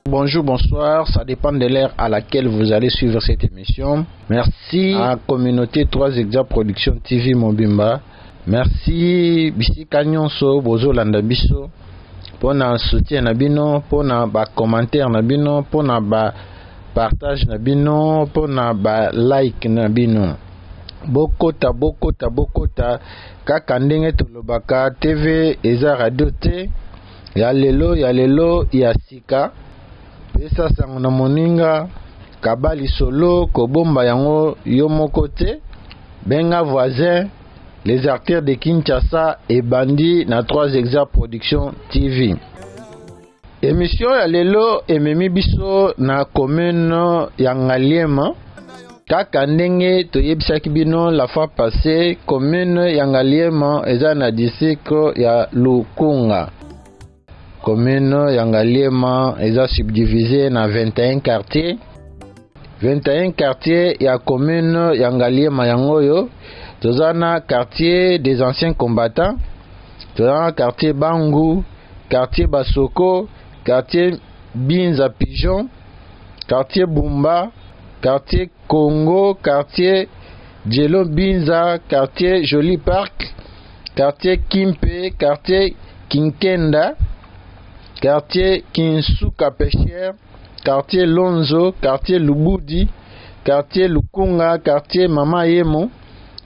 Bonjour, bonsoir, ça dépend de l'heure à laquelle vous allez suivre cette émission. Merci à communauté 3 Exa Production TV Mobimba. Merci bisika nyonso bozolanda biso pona soutien na bino, pona ba commentaire na bino, pona ba partage na bino, pona ba like na bino. Bokota bokota bokota kaka ndenge tolobaka TV eza radio te ya lelo ya lelo ya sika pesa sango na moninga kaba lisolo kobomba yango yo moko te benga voisin les artères de Kinshasa ebandi na 3 Exa Production TV. Emission ya lelo ememi biso na commune ya Ngaliema kaka ndenge toyebisaki bino la fois passée commune ya Ngaliema eza na district ya Lukunga. Commune ya Ngaliema eza subdivisée na 21 quartiers. 21 quartiers ya commune ya Ngaliema yango oyo toza na quartier des anciens combattants, toza na quartier Bangu, quartier Basoko, quartier Binza Pigeon, quartier Bumba, quartier Congo, quartier Djelo Binza, quartier Joli Park, quartier Kimpe, quartier Kinkenda, quartier Kinsuka Pêcheur, quartier Lonzo, quartier Lubudi, quartier Lukunga, quartier Mama Yemo,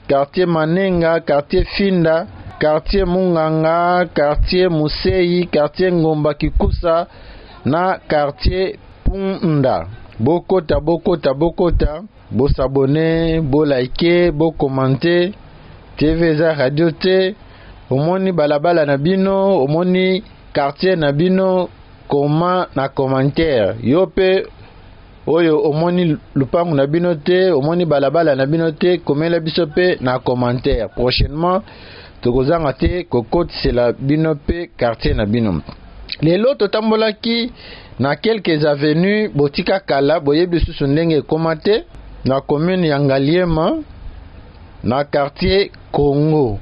quartier Manenga, quartier Finda, quartier Munganga, quartier Musei, quartier Ngomba Kikusa na quartier Punda. Bokota bokota bokota, bosabone, bolike, bokomante. TV eza radio te, omoni balabala na bino, omoni quartier na bino, koma na commentaire. Yo pe oyo omoni lupangu na bino te, omoni balabala na bino te, komela biso pe na commentaire. Prochainement tokozanga te kokotisela bino pe quartier na bino. Lelo totambolaki na quelques avenues botika kala, boyebi lisusu ndenge ekoma te na commune ya Ngaliema na quartier Congo.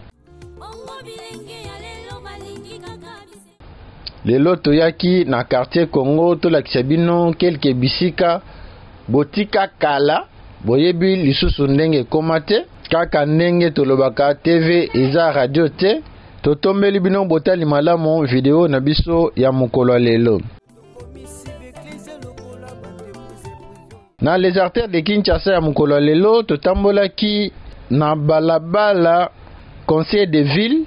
Lelo toyaki na quartier Congo tolakisa bino quelques bisika botika kala, boyebi lisusu ndenge ekoma te. Kaka ndenge tolobaka TV eza radio te. Totombeli bino botali malamu video na biso ya mokolo ya lelo. Na les artères de Kinshasa ya mokolo ya lelo totambolaki na balabala Conseil de ville.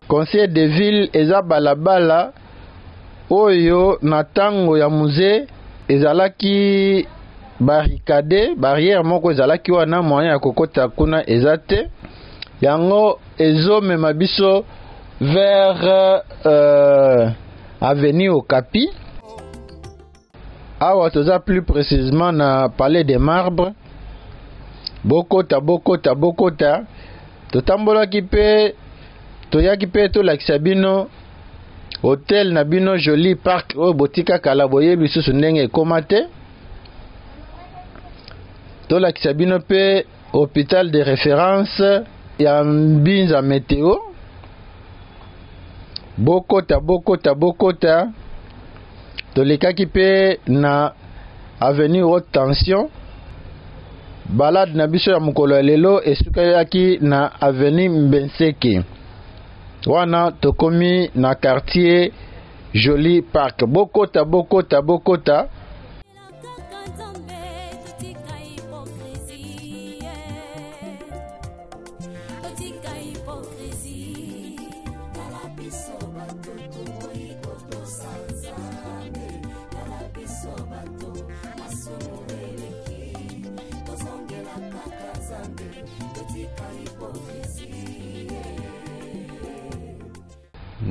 Conseil de ville eza balabala oyo na tango ya musée ezalaki barricade, barrière moko ezalaki wana, moyen ya kokota kuna eza te. Yango ezomema biso vers avenue Okapi. Awa toza plus précisément na Palais de Marbre. Bokota bokota bokota, totambolaki pe toyaki pe tolakisa bino hôtel na bino Joli Park oyo botika kala, boyebi lisusu ndenge ekoma te. Tolakisa bino pe hôpital de référence ya Mbinza Météo. Bokota bokota bokota, tolekaki pe na avenue Haute Tension. Balade na biso ya mokolo ya lelo esukaki na avenue Mbenseke. Wana tokomi na quartier Joli Park. Bokota bokota bokota.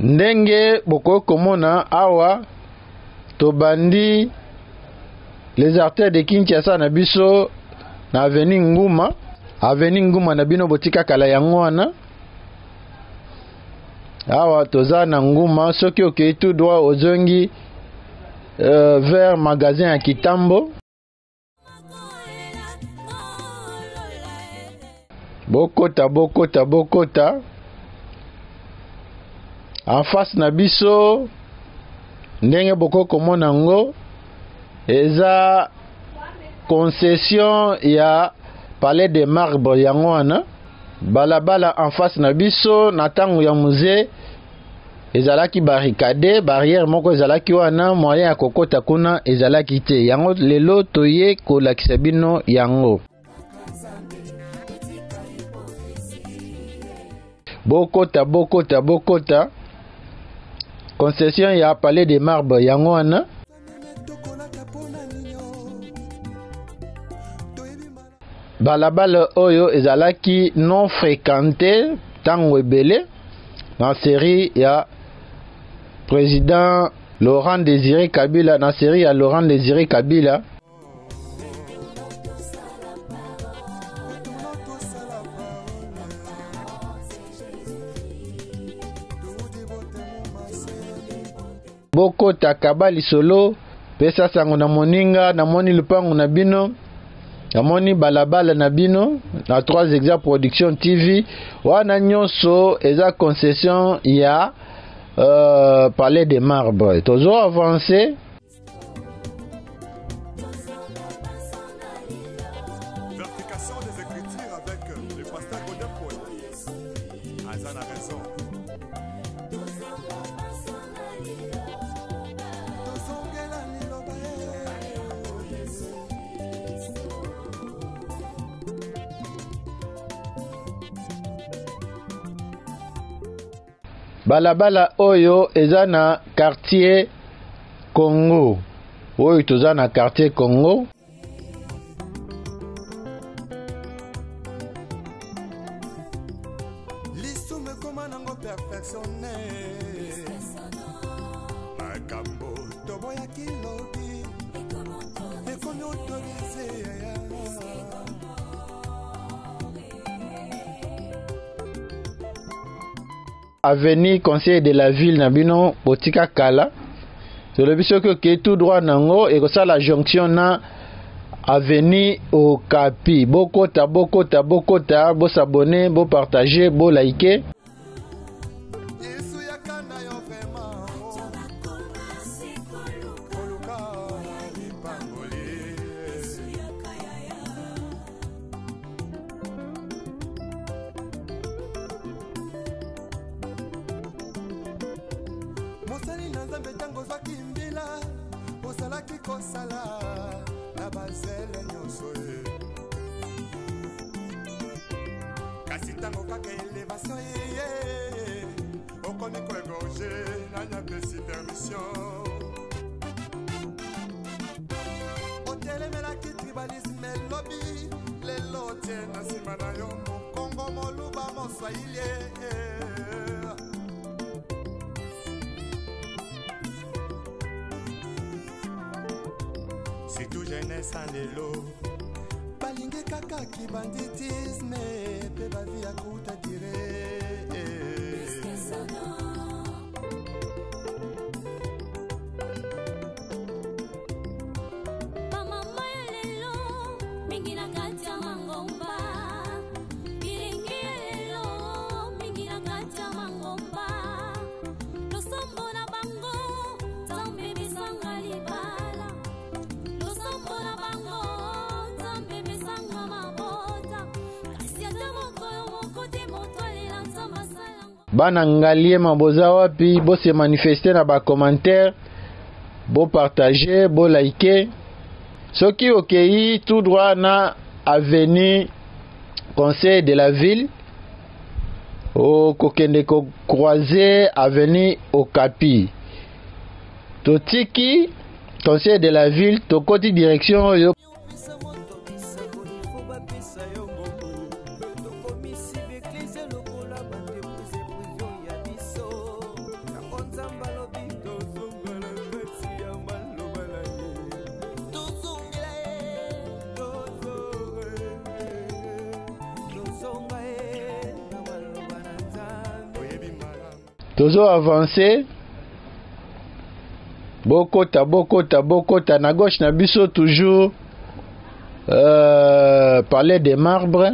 Ndenge bokoki komona awa tobandi les artères de Kinshasa na biso na avenue Nguma. Avenue Nguma na bino botika kala yango wana. Awa toza na Nguma, soki okei tout droit ozongi vers magasin ya Kitambo. Bokota bokota bokota. En face na biso ndenge bokoki komona yango eza concession ya palais de marbre yango wana balabala en face na biso na ntango ya musée ezalaki barricade barrière moko ezalaki wana moyen ya kokota kuna ezalaki te yango lelo toye kolakisa bino yango bokota bokota bokota concession ya palais de marbre yango wana balabala oyo ezalaki non fréquenté ntango ebele na série ya président Laurent Désiré Kabila na série ya Laurent Désiré Kabila Bokota kaba lisolo pesa sango na moninga namoni lupangu na bino namoni balabala na bino na 3 Exa Production TV wana nyonso eza concession ya euh, Palais de Marbre tozo avancer Vérification des Écritures avec le pasteur Godin Paul. Azan a raison. Balabala oyo eza na quartier Congo. Oyo toza na quartier Congo. Lisumu ekoma nango perfectionne makambo toboyaki lobi ekomi autorise yaya Avenue conseil de la ville na bino botika kala tolobi soki okei tout droit nango ekosala jonction na avenue Okapi. Bokota bokota bokota bosabone bopartage bolike. Yesu yaka na yo vraiment koluka lipamboli mosali na nzambe ntango ozwaki mbila ozalaki kosala na bazele nyonso ye kasi ntango kaka elevation eye okomi koegorge nani apesi permission otelemelaki tribalisme lobi lelo otie na nsima na yo mokongo moluba moswahili surtout jeunesse ya lelo balingi kaka kibanditisme mpe bavi ya kuta dire Bamama ya lelo mingi na kati ya mangomba, bilenge ya lelo mingi na kati ya mangomba, losambo na bango Nzambe pesanga libala, losambo na bango Nzambe pesanga mabota, kasi ata mokolo moko te moto alela Nzambe asala Bana Ngaliema boza wapi? Bo se manifester na ba commentaires, bo partager, bo liker. Soki okei tout droit na avenue Conseil de la ville, okokende ko croiser avenue Okapi. Totiki Conseil de la ville, tokoti direction oyo. Tozo avancer bokota bokota bokota na gauche na biso toujours euh, palais de marbre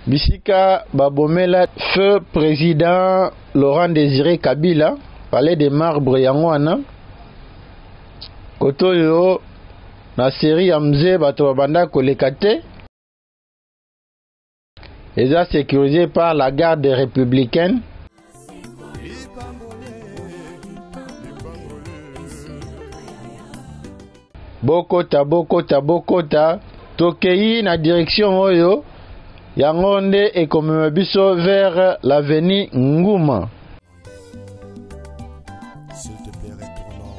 Bisika babomela feu président Laurent Désiré Kabila, palais de marbre yango wana. Koto oyo na série ya mzee bato babanda koleka te. Eza sécurisé par la garde républicaine. Bokota, bokota, bokota, tokei na direction oyo yango nde ekomema biso vers l'avenue Nguma. S'il te plaît, retournons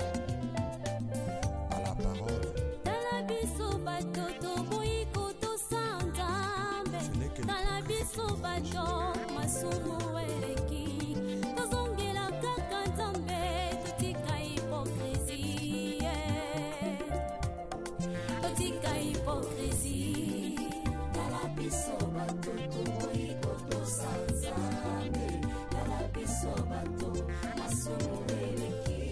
à la parole. Tala biso bato toboyi kotosa Nzambe. Ce n'est que Tala biso bato masumu eleki. Tozongela kaka Nzambe, totika hypocrisie. Totika hypocrisie. Tala biso bato toboyi kotosa Nzambe. Tala biso bato masumu eleki.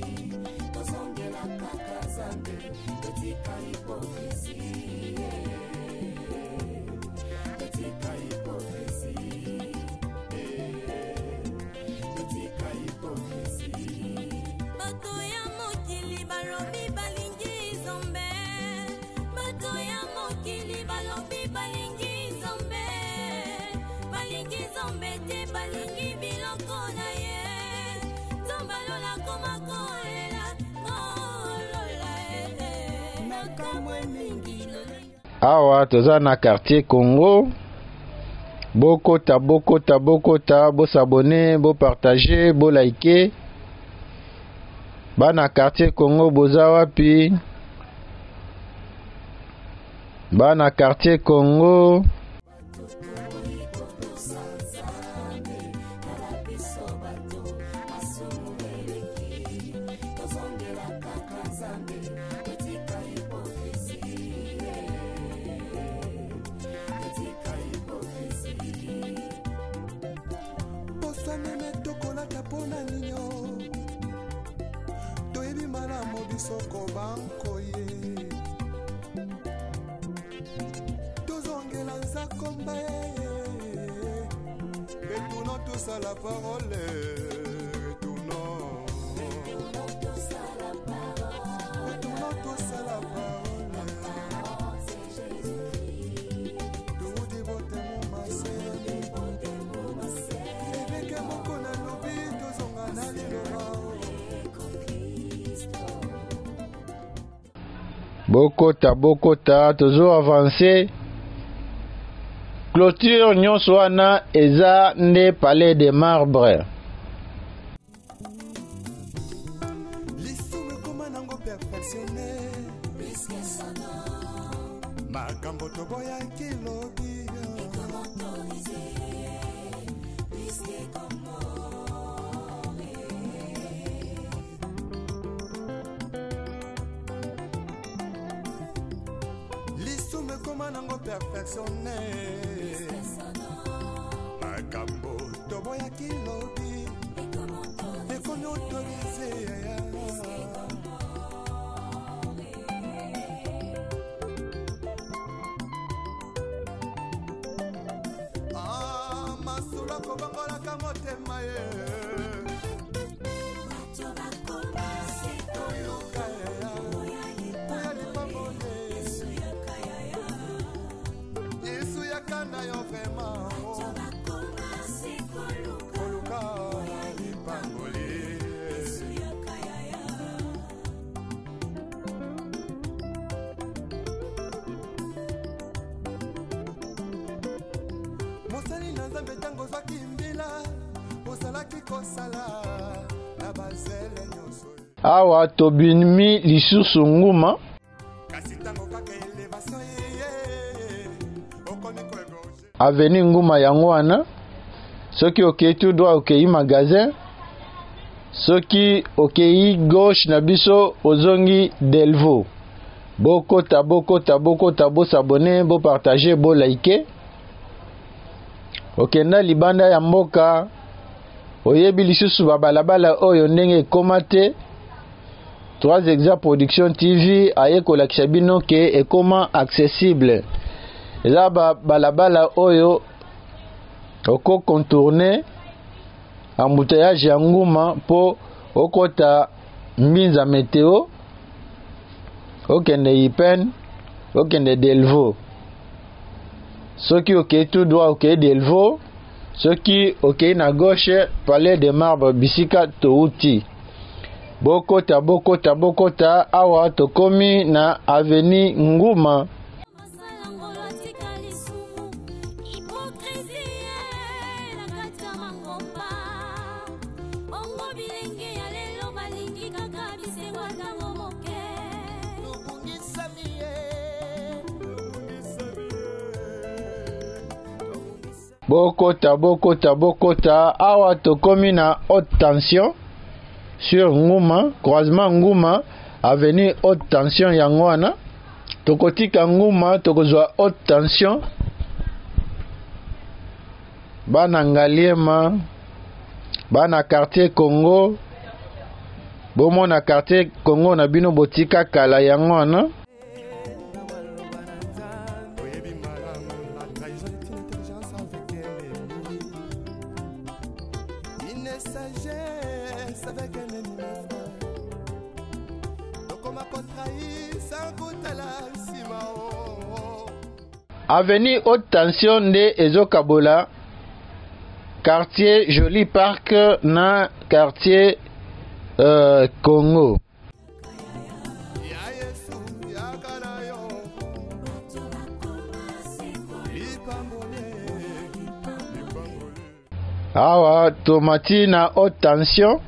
Tozongela kaka Nzambe, totika hypocrisie. Totika hypocrisie. Totika hypocrisie. Bato ya mokili balobi balingi Nzambe. Bato ya mokili balobi balingi Nzambe. Balingi Nzambe te, balingi biloko na ye. Nzambe alola koma kolela, kolola eh. Makambo mingi lolenge. Awa toza na quartier Congo. Bokota, bokota, bokota, bosabone, bopartage, bolike. Bana quartier Congo boza wapi? Bana quartier Congo. Posa meme tokolata mpona nini? Toyebi malamu biso kobankoye. Tozongela nzakomba ye. Retournons tous à la parole. Retournons. Retournons tous à la parole. Toudi botemu maseni. Ebeke moko nalobi tozonga na liloba. Bokota, bokota, tozo avancer. Clôture nyonso wana eza nde palais de marbre. Lisumu ekoma nango perfectionné. Makambo toboyaki lobi. Lisumu ekoma nango perfectionné. Makambo toboyaki lobi ekomi autorisé. Ah, masolo akobongolaka motema ye. Toluka ye, oya lipamboli. Yesu yaka na yo vraiment. Koluka lipamboli. Mosali na Nzambe, ntango ozwaki mbila, ozalaki kosala na bazele nyonso. Awa tobimi lisusu Nguma. Kasi ntango kaka élévation ye, okomi koégorger. Avenue Nguma yango wana. Soki okei tout droit, okei magasin. Soki okei gauche na biso, ozongi Delvaux. Bokota, bokota, bokota, bosabone, bopartage, bolike. Okenda libanda ya mboka, oyebi lisusu babalabala oyo ndenge ekóma te. 3 Exa Production TV aye kolakisa bino ke ekóma accessible. Eza babalabala oyo. Oko contourner embouteillage ya Nguma mpo okota Mbinza Meteo, okende Ipen, okende Delvaux. Soki okei tout droit okei Delvaux, soki okei na gauche Palais de Marbre bisika touti. Bokota, bokota, bokota, awa tokomi na avenue Nguma. Bokota, bokota, bokota, awa tokomi na haute tension sur Nguma, croisement Nguma, avenue haute tension yango wana. Tokotika Nguma, tokozwa haute tension. Bana Ngaliema, bana quartier Congo, bomona quartier Congo na bino botika kala yango wana. Avenue haute tension nde ezokabola quartier Joli Parc na quartier Congo. Awa tomati na haute tension.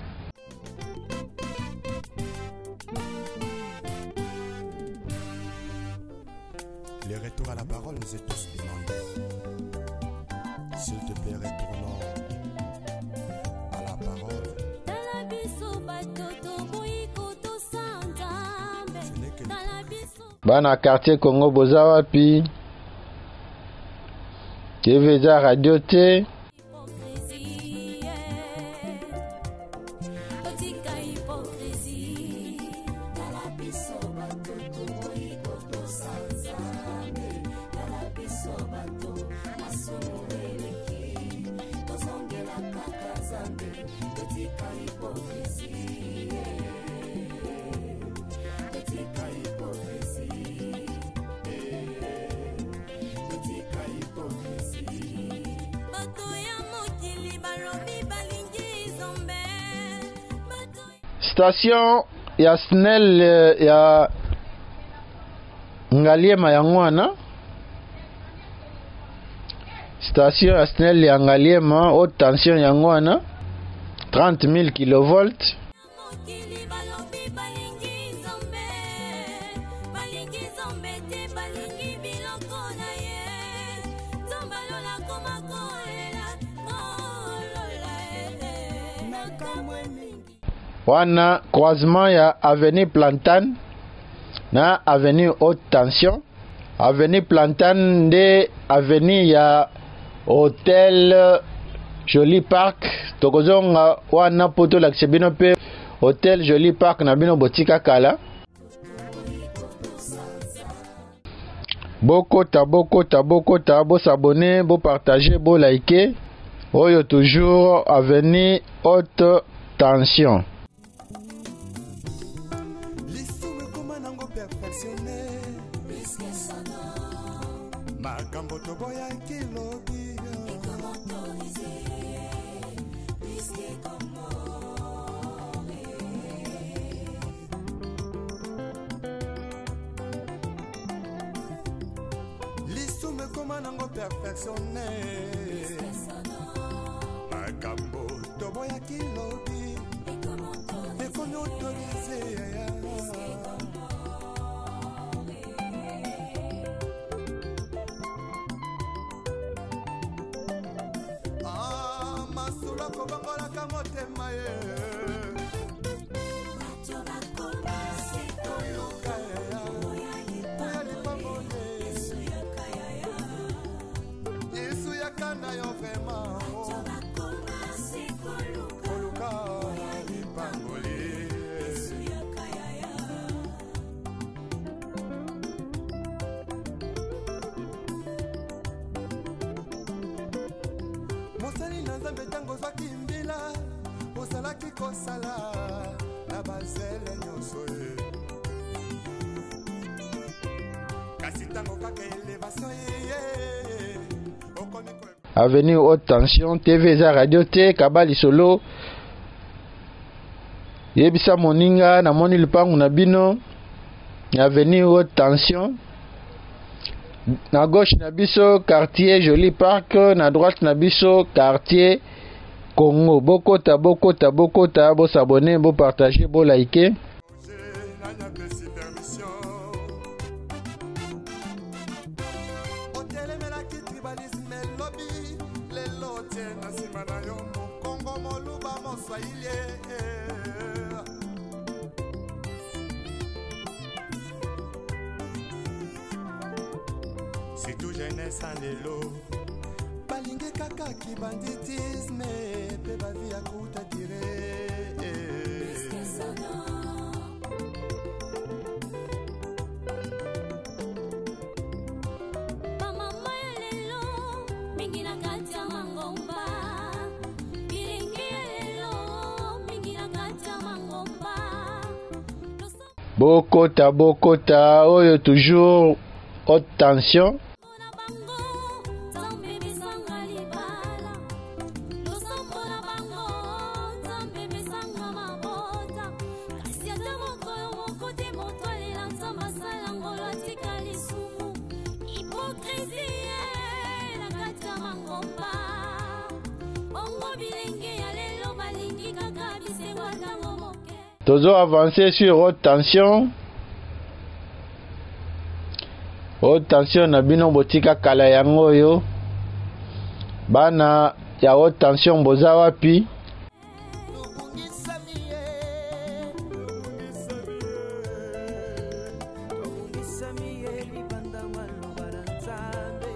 Le retour à la parole nous est tous demandé. S'il te plaît, retournons à la parole. Ce n'est que Bana quartier Congo boza wapi? TV za radio te. Station ya Snell ya Ngaliema yango wana. Station ya Snell ya Ngaliema haute tension yango wana 30 000 kilovolts. Wana croisement ya avenue Plantane na avenue haute tension. Avenue Plantane nde avenue ya hôtel Joli Parc. Tokozonga wana poto lakisa bino pe hôtel Joli Parc na bino botika kala. Bokota, bokota, bokota, bo s'abonner, bo partager, bo liker. Oyo toujours avenue haute tension. Na Nzambe, ntango ozwaki mbila, ozalaki kosala na bazele nyonso ye. Kasi ntango kaka élévation ye, okomi Avenue Haute Tension TV eza radio te. Kaba lisolo, yebisa moninga, namoni lupangu na bino na avenue Haute Tension. Na gauche na biso quartier Joli Park, na droite na biso quartier Congo. Bokota, bokota, bokota, bos'abonner, bopartager, boliker. Nani apesi permission? Otelemelaki tribalisme elobi, lelo otie na nsima na yo Mokongo, Moluba, Moswahili. Surtout jeunesse ya lelo balingi kaka kibanditisme mpe bavie ya courte durée. Bamama ya lelo mingi na kati ya mangomba, bilingi ya lelo mingi na kati ya mangomba. Bokota, bokota, oyo toujours Haute Tension. Na bango Nzambe besanga libala, losambo na bango Nzambe besanga mabota, kasi ata mokolo moko te moto alela Nzambe asala ngolo atika lisumu. Hypocrisie na kati ya mangomba. Bongo bilenge ya lelo balingi kaka bisengo ntango moke. Tozo avancer sur Haute Tension. Haute Tension na bino botika kala yango oyo. Bana ya Haute Tension, boza wapi? Tobungisami ye, tobungisami ye libanda maloba na Nzambe.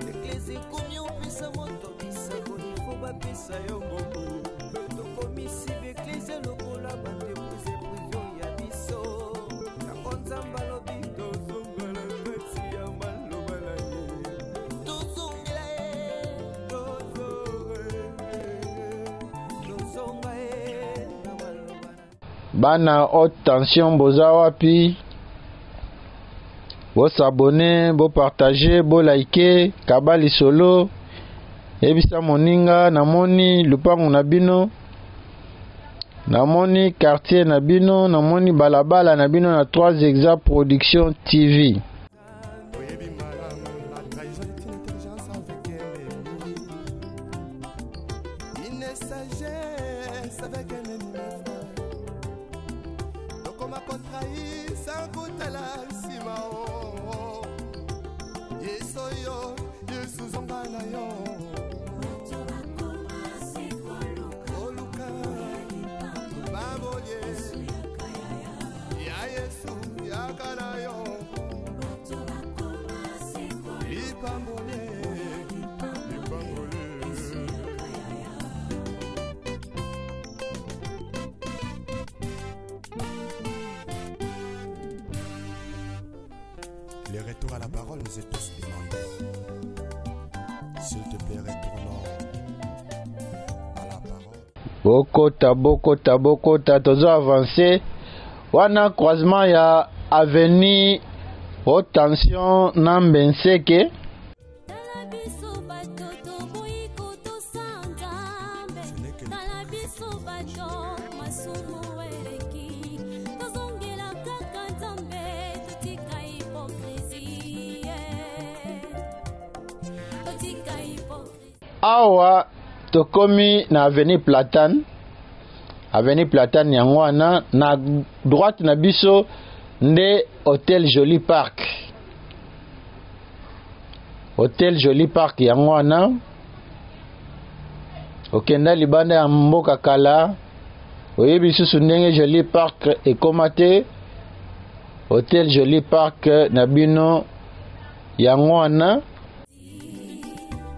Eklese ekomi opesa moto bisakoli fo bapesa yo mbongo. Tokomisi baeklese lokola baentreprise privée ya biso. Yango Nzambe alobi tozongela kati ya maloba na ye, tozongela ye, tozonga ye na maloba na Bana Haute Tension, boza wapi? Bos'abonner, bopartager, boliker. Kaba lisolo, yebisa moninga, namoni lupangu na bino, namoni quartier na bino, namoni balabala na bino na 3 Exa Production TV. Oyebi malamu, la trahison est une intelligence avec un ennemi, une sagesse avec un ennemi, mes frères. Tokoma kotrahir sans kotala nsima o. Yesu oyo, Yesu, zonga na yo. Koluka baboye ya Yesu, yaka na yo lipambole, lipambole. Le retour à la parole nous est tous demandé. S'il te plaît, retournons à la parole. Bokota, bokota, bokota, tozo avancer. Wana croisement ya avenue Haute Tension na Mbenseke. Tala biso bato toboyi kotosa Nzambe. Tala biso bato masumu eleki, tozongela kaka Nzambe, totika hypocrisie, totika hypocrisie. Awa tokomi na avenue Platane. Avenue Platane yango wana. Na droite na biso nde Hotel Joli Park. Hotel Joli Park yango wana. Okenda libanda ya mboka kala, oyebi lisusu ndenge Joli Park ekóma te. Hotel Joli Park na bino yango wana.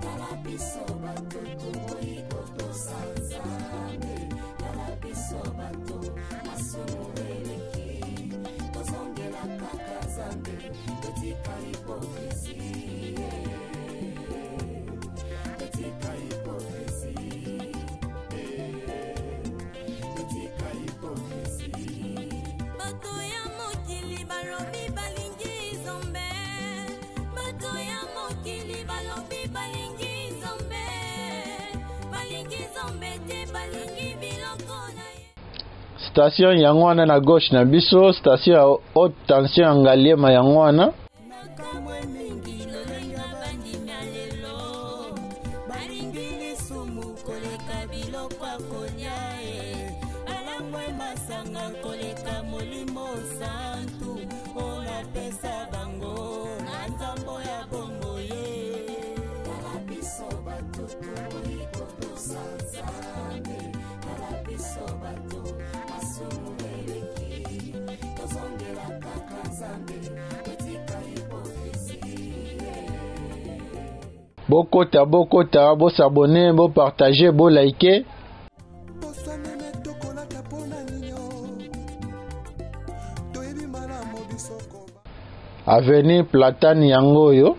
Tala biso bato toboyi kotosa Nzambe. Tala biso bato masumu eleki, tozongela kaka Nzambe, totika hypocrisie, totika hypocrisie. Station yango wana na gauche na biso, station ya haute tension ya Ngaliema yango wana. Bokota, bokota, bosabone, bopartage, bolike. Avenue Platane yango oyo.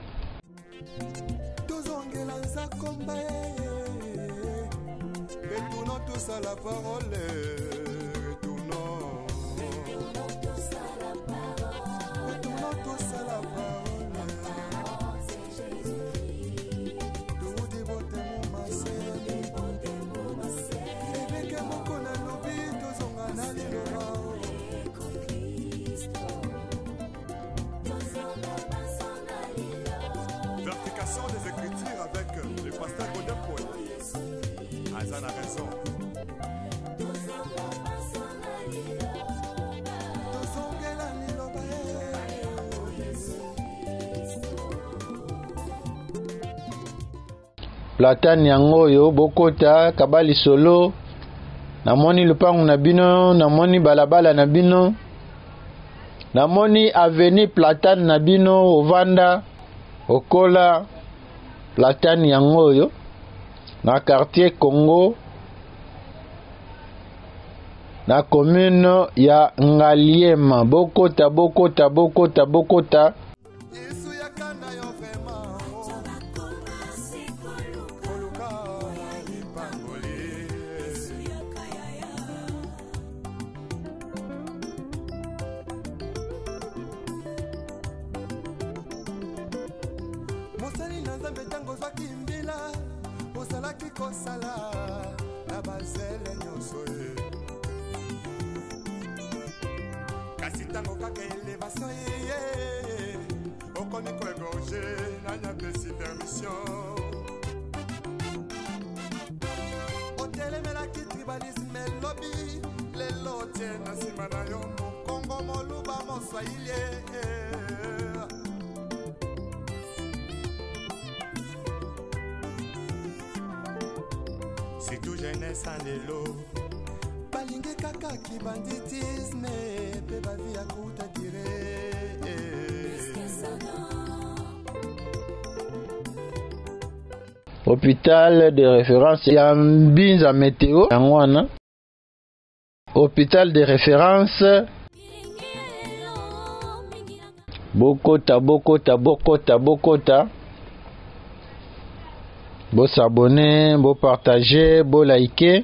Platane yango oyo bokota kabali solo, namoni lupangu na bino, namoni balabala na bino, namoni avenue Platane na bino, ovanda okola. Platane yango oyo na quartier Congo na commune ya Ngaliema. Bokota, bokota, bokota, bokota. Mosali na Nzambe ntango ozwaki mbila, ozalaki kosala na bazele nyonso ye. Kasi ntango kaka elevation eye, okomi koegorge, nani apesi permission? Otelemelaki tribalisme elobi, lelo otie na nsima na yo mokongo moluba moswahili. Surtout jeunesse en lelo balingi kaka kibanditisme pe bavi ya kuta dire. Hôpital de référence ya Mbinza Météo yango wana. Hôpital de référence. Bokota, bokota, bokota, bokota. Bo s'abonner, bo partager, bo liker.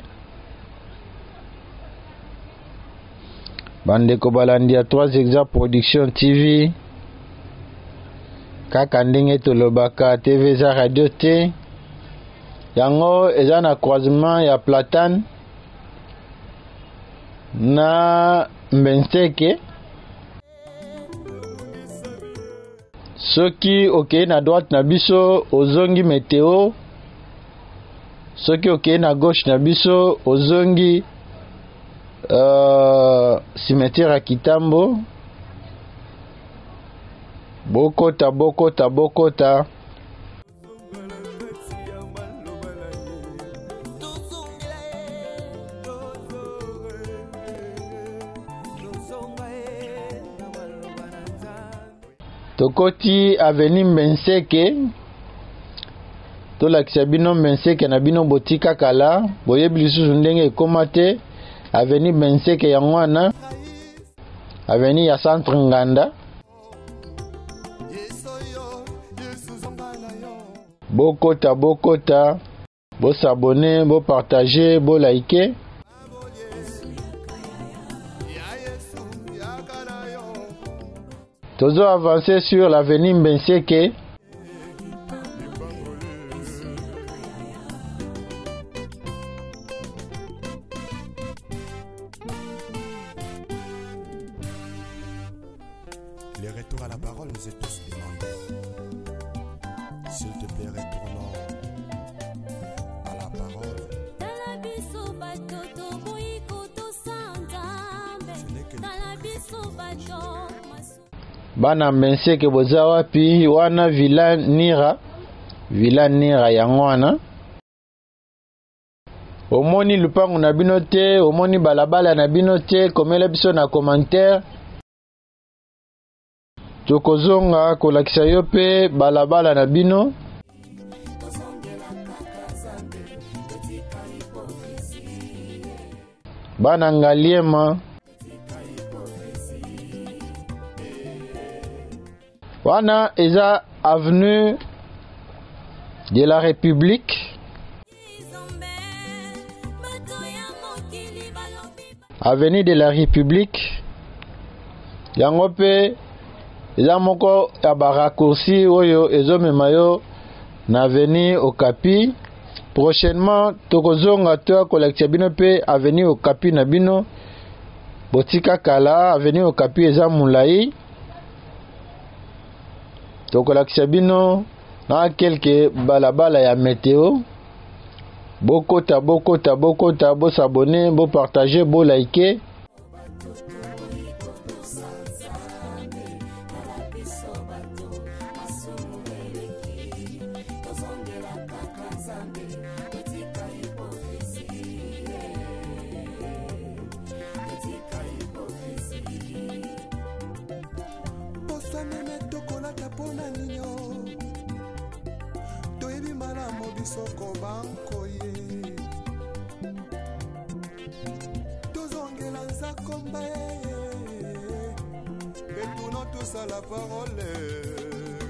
Bandeko balandi ya 3 Exa Production TV. Kaka ndenge tolobaka TV eza radio te. Yango eza na croisement ya Platane na Mbenseke. Soki okei na droite na biso ozongi Météo, soki okei na gauche na biso ozongi cimetière ya Kitambo. Bokota, bokota, bokota. Tokoti avenue Mbenseke, tolakisa bino Mbenseke na bino botika kala, boyebi lisusu ndenge ekoma te. Avenue Mbenseke yango wana, avenue ya centre Nganda. Bokota, bokota, bo s'abonner, bo partager, bo liker. Tozo avancer sur l'avenue Mbenseke. retour à la parole nous est tous demandé. S'il te plaît, retournons à la parole. Tala biso bato toboyi kotosa Nzambe. Ce n'est que Tala biso bato masu. Bana Mbenseke boza wapi? Wana Villa Nira. Villa Nira yango wana. Omoni lupangu na bino te, omoni balabala na bino te, komela biso na commentaire. Tokozonga kolakisa yo pe balabala na bino. Bana Ngaliema. Wana eza avenue de la République. Avenue de la République. Yango pe eza moko ya ba raccourci oyo ezomema yo na avenue Okapi. Prochainement tokozonga to kolakisa bino pe avenue Okapi na bino. Botika kala avenue Okapi eza molai. Tokolakisa bino na quelques balabala ya météo. Bokota, bokota, bokota, bo s'abonner, bo partager, bo liker. La parole,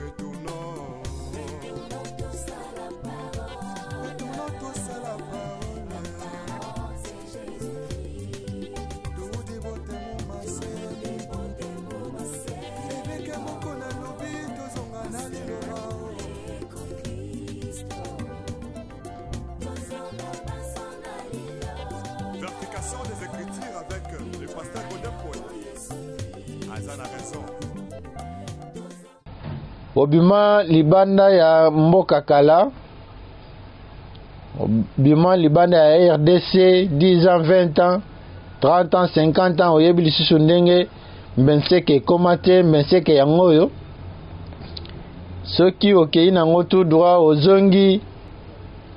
retournons. Retournons tous à la parole. Toudi bote mumase. Évêque moko na lobi, tozonga na liloba. Vérification des Écritures avec le pasteur Godin Paul. Azan a raison. Obima libanda ya mboka kala, obima libanda ya RDC 10 ans, 20 ans, 30 ans, 50 ans, oyebi lisusu ndenge Mbenseke ekoma te, Mbenseke yango oyo. Soki okei nango tout droit, ozongi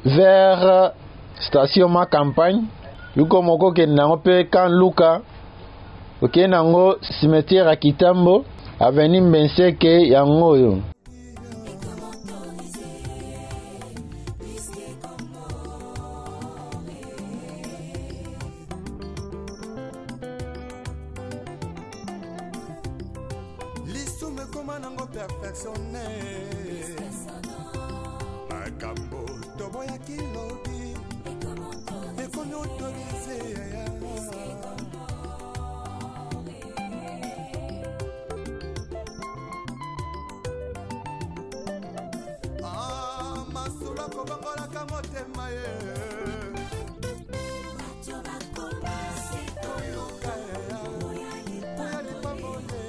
vers station ma campagne, yuko moko okende nango mpe kan Luka, okei nango cimetière ya Kitambo, avenue Mbenseke yango oyo. Lisumu ekoma nango perfectionné. Makambo toboyaki lobi ekomi autorisé. Ah, masolo akobongolaka motema ye. Toluka ya, oya lipambole.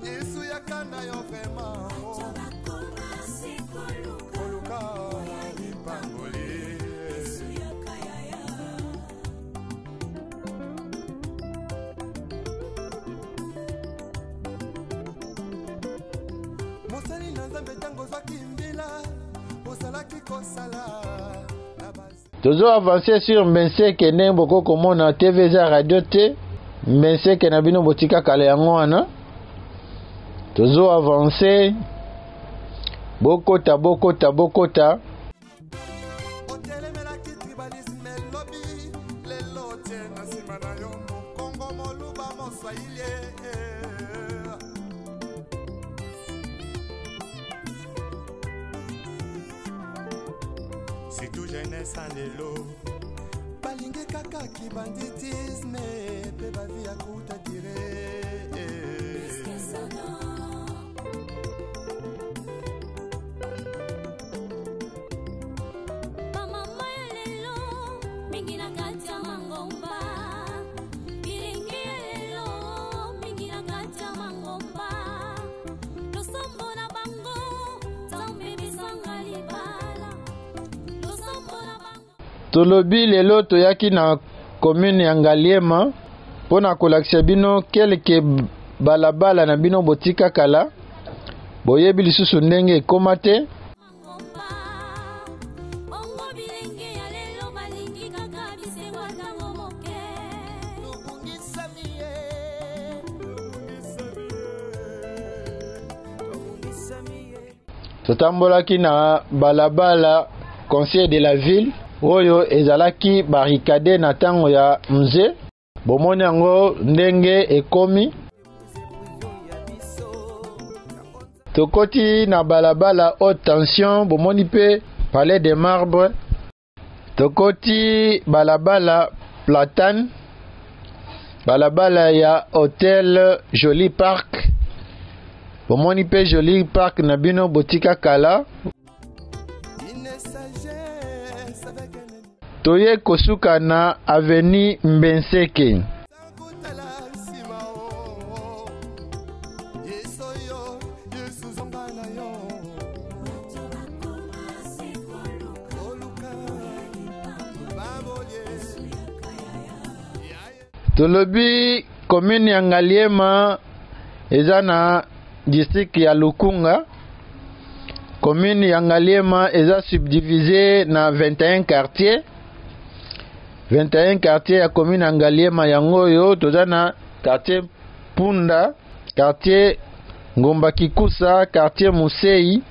Yesu yaka na yo vraiment. Koluka lipamboli. Mosali na Nzambe ntango ozwaki mbila, ozalaki kosala na basi. Tozo avancer sur Mbenseke ndenge boko komona TV eza radio te. Mbenseke na bino botika kala yango wana. Tozo avancer. Bokota, bokota, bokota. Otelemelaki tribalisme elobi, lelo tie na nsima na yo mokongo moluba moswahili. Surtout jeunesse en lelo. Balingi kaka kibanditisme pe bavi ya kuta dire. Bamama ya lelo mingi na kati ya mangomba. Bilingi ya lelo mingi na Tolobi lelo toyaki na commune ya Ngaliema mpo na kolakisa bino kelke balabala na bino botika kala, boyebi lisusu ndenge ekoma te. Totambolaki na balabala conseil de la ville oyo ezalaki barricade na ntango ya mzee. Bomoni yango ndenge ekomi. Tokoti na balabala haute tension, bomoni pe palais de marbre. Tokoti balabala platane, balabala ya hotel Joli Park. Bomoni pe Joli Park na bino botika kala. Toye kosuka na avenue Mbenseke. Tolobi commune ya Ngaliema eza na district ya Lukunga. Commune ya Ngaliema eza subdivisée na 21 quartiers. 21 quartiers ya commune ya Ngaliema yango oyo toza na quartier Punda, quartier Ngomba Kikusa, quartier Musei,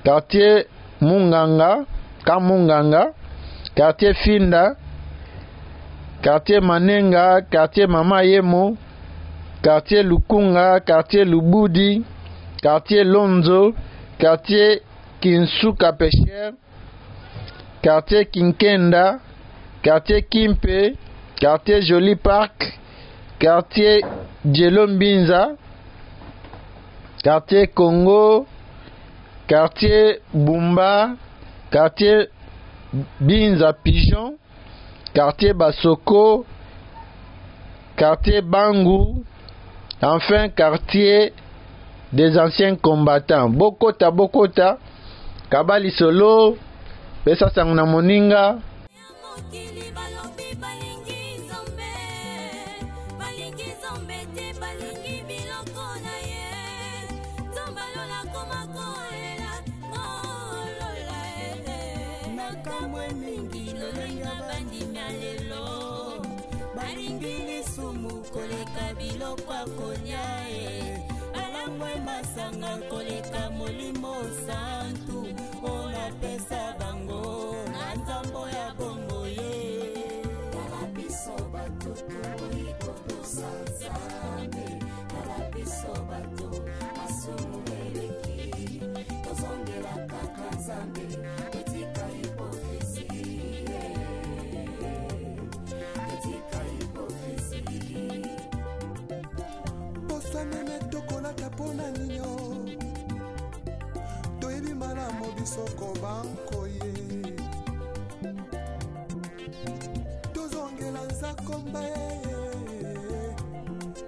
quartier Munganga, Kamunganga, quartier Finda, quartier Manenga, quartier Mama Yemo, quartier Lukunga, quartier Lubudi, quartier Lonzo, quartier Kinsuka Pêcheur, quartier Kinkenda, quartier Kimpe, quartier Joli Park, quartier Djelombinza, quartier Congo, quartier Bumba, quartier Binza Pigeon, quartier Basoko, quartier Bangu, enfin quartier des anciens combattants. Bokota bokota, kabali solo, pesa sango na moninga.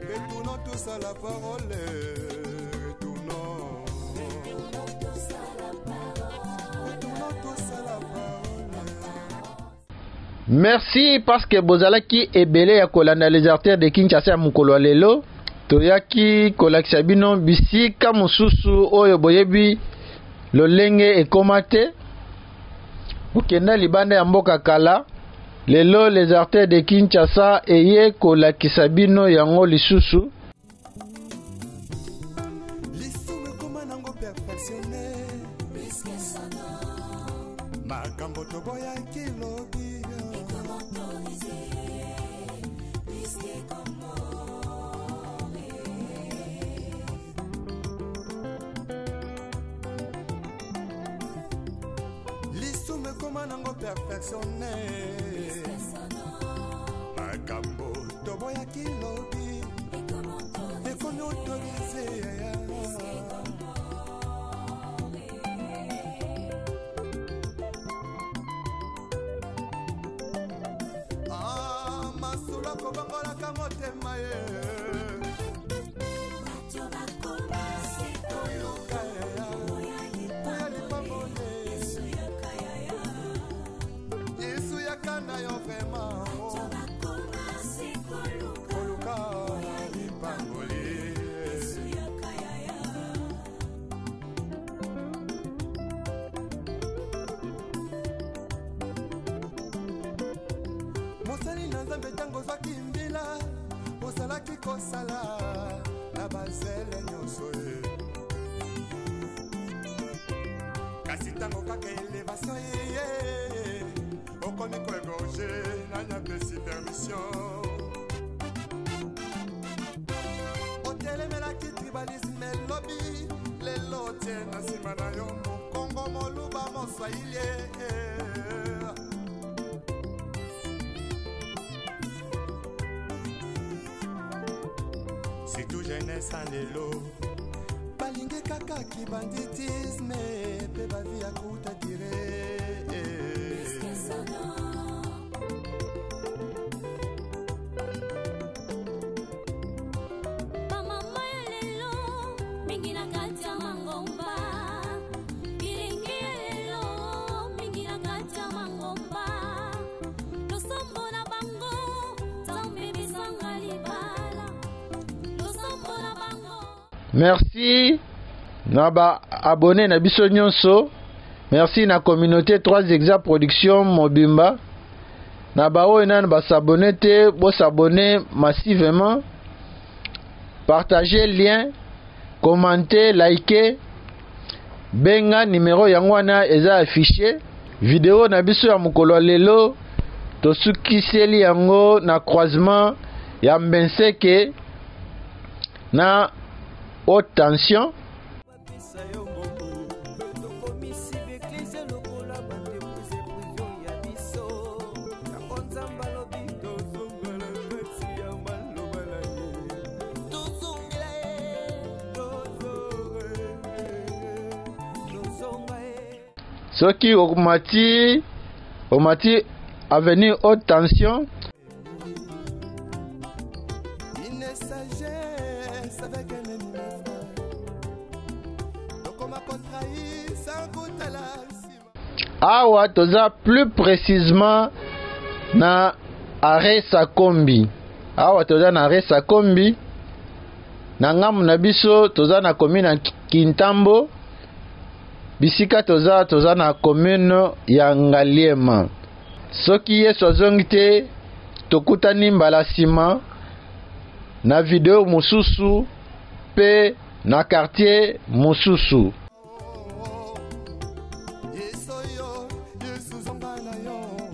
Retournons tous à la parole, retournons. Retournons tous à la parole. Merci parce que bozalaki ebele ya kolanda les artères de Kinshasa ya mokolo ya lelo. Toyaki kolakisa bino bisika mosusu oyo boyebi lolenge ekoma te. Okenda libanda ya mboka kala. Lelo les artères de Kinshasa eye kolakisa bino yango lisusu. Lisumu ekoma nango perfectionné. Makambo toboyaki lobi. Lisumu ekoma nango perfectionné. Makambo toboyaki lobi. Ekomi autorisé. Ah, masolo akobongolaka motema ye. Koluka ya, oya lipamboli. Yesu yaka. Ntango kaka elevation eye, okomi koegorge, nani apesi permission? Otelemelaki tribalisme elobi, lelo otie na nsima na yo mokongo, moluba, moswahili. Surtout jeunesse ya lelo balingi kaka kibanditisme mpe bavi ya kuta dire. Bamama ya lelo mingi na kati ya mangomba, bilingi ya lelo mingi na kati ya mangomba, losambo na bango Nzambe bisanga libala, losambo na bango. Merci na ba abonné na biso nyonso. Merci na communauté 3 Exa Production mobimba. Na ba oyo nanu ba s'abonner te, bo s'abonner massivement. Partagez lien, commentez, likez. Benga numéro yango wana eza affiché. Video na biso ya mokolo ya lelo tosukiseli yango na croisement ya Mbenseke na haute tension. Bapesa yo mbongo, tokomisi beklise lokola baentreprise prive ya biso. Yango Nzambe alobi tozongela kati ya maloba na ye, tozongela ye, tozonga ye. Soki omati avenue haute tension, Une sagesse avec un ennemi, frère. Tokoma kotrahir sans kotala nsima. Awa toza plus précisément na arrêt Sakombi. Awa toza na arrêt Sakombi. Na ngambo na biso toza na commune ya Kintambo. Bisika toza na commune ya Ngaliema. Soki Yesu azongi te, tokutani mbala nsima na video mosusu pe na quartier mosusu. Yesu yo, Yesu zonga na yo.